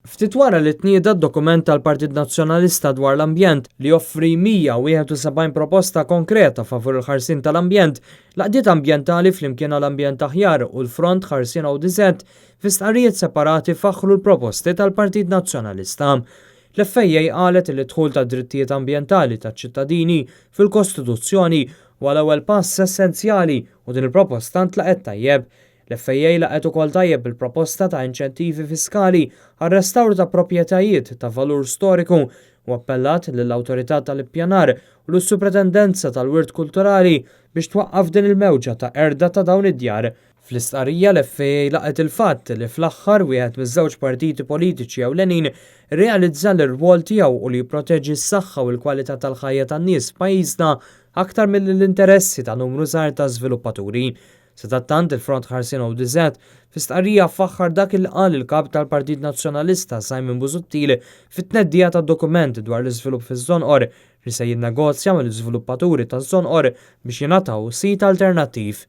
Ftit wara li tnieda d-dokument tal-Partit Nazzjonalista dwar l-ambjent li joffri 171 proposta konkreta favur il-ħarsien tal-ambjent, l-għaqdiet ambjentali Flimkien għal Ambjent Aħjar u l-Front Ħarsien ODZ fi stqarrijiet separati faħħru l-proposti tal-Partit Nazzjonalista. L-FAA qalet li d-dħul tad-drittijiet ambjentali taċ-ċittadini fil-Kostituzzjoni huwa l-ewwel pass essenzjali u din il-proposta ntlaqgħet tajjeb. L-FAA laqgħet ukoll tajjeb il-proposta ta' inċentivi fiskali għar-restawr ta' proprjetajiet ta' valur storiku u appellat lill-Awtorità tal-Ippjanar u lis-Supretendenza tal-Wirt Kulturali biex twaqqaf din il-mewġa ta' qerda ta' dawn id-djar. Fl-istqarrija l-FAA laqgħet il-fatt li fl-aħħar wieħed miż-żewġ partiti politiċi ewlenin irrealizza l-irwol tiegħu u li jipproteġi s-saħħa u l-kwalità tal-ħajja tan-nies f'pajjiżna aktar milli l-interessi ta' numru żgħir ta' żviluppaturi. Sadattant il-Front Ħarsien ODZ fi stqarrija faħħar dak il qal il-kap tal-Partit Nazzjonalista Simon Busuttil fit-tneddija tad-dokument dwar l-iżvilupp fiż-Żonqor li se jinnegozja mal-iżviluppaturi taż-Żonqor biex jingħataw sit alternattiv.